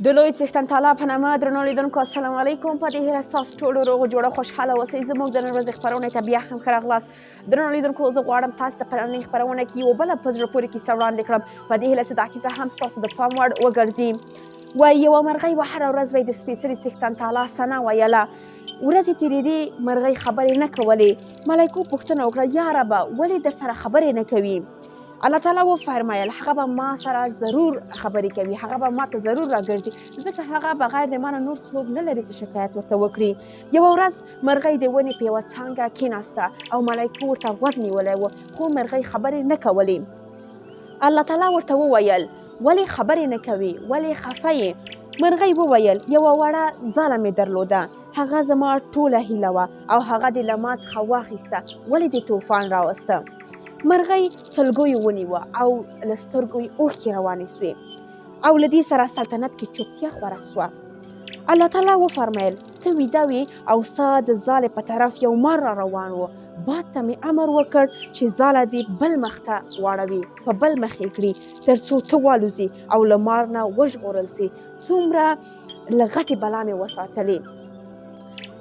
د لوی څښتن تعالی په نامه درنو لیدونکو، السلام علیکم. په دې هیله ستاسو ټولو روغ جوړه خوشحاله اوسئ. زموږ د نن ورځې خپرونې ته بیا هم ښه راغلاست. درنو لیدونکو، زه غواړم تاسو ته په نننۍ خپرونه کې یوه بله په زړه پورې کیسه وړاندې کړم، په دې هیله چې دا کیسه هم ستاسو د پام وړ وګرځي. وایي یوه مرغۍ وه، هره ورځ به یې د سپېڅلي څښتن تعالی ثنا ویله. ورځې تېرېدې، مرغۍ خبرې نه کولې. ملایکو پوښتنه وکړه، یا ربه، ولې در سره خبرې نه کوي؟ الله تعالی وفرمایل، هغه به ما سره ضرور خبرې کوي، هغه به ما ته ضرور راګرځي، ځکه هغه بغیر د ما نه نور څوک نه لري چې شکایت ورته وکړي. یوه ورځ مرغۍ د ونې په یوه څانګه کیناسته او ملایکو ورته غوږ نیولی و، خو مرغۍ خبرې نه کولې. الله تعالی ورته وویل، ولې خبرې نه کوي، ولې خفه یې؟ مرغۍ وویل، یوه وړه ځاله مې درلوده، هغه زما ټوله هیله وه او هغه دې له ما څخه واخیسته، ولې دې توفان راوسته؟ مرغۍ سلګیو ونیوه او له سترګو یې اوښکې روانې سوې او له دې سره سلطنت کې چوپتیا خوره سوه. الله تعالی وفرمایل، ته ویده وې او ستا د ځالې په طرف یو مار را روان و، باد ته مې امر وکړ چې ځاله دې بل مخ ته واړوي، په بل مخ یې کړي، تر څو ته والوزي او له مار نه وژغورل سي. څومره له غټې بلا مې وساتلې.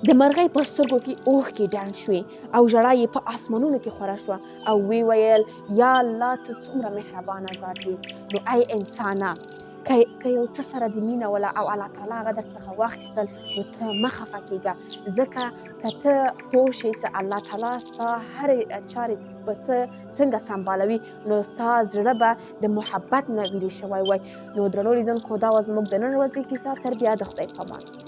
د مرغۍ په سترګو کې اوښکې ډنډ شوې او ژړا یې په آسمانونو کې خوره شوه او وی ویل، یا الله، ته څومره مهربانه ذات یې. نو ای انسانه، که یو څه سره دې مینه وله او الله تعالی هغه در څخه واخیستل، نو ته مه خفه کېږه، ځکه که ته پوه شې چې الله تعالی ستا هرې چارې په څه څنګه سمبالوي، نو ستا زړه به د محبت نه ویلي شوی وای. نو درنو لیدونکو، دا وه زموږ د نن ورځې کیسه. تر بیا د خدای په امان.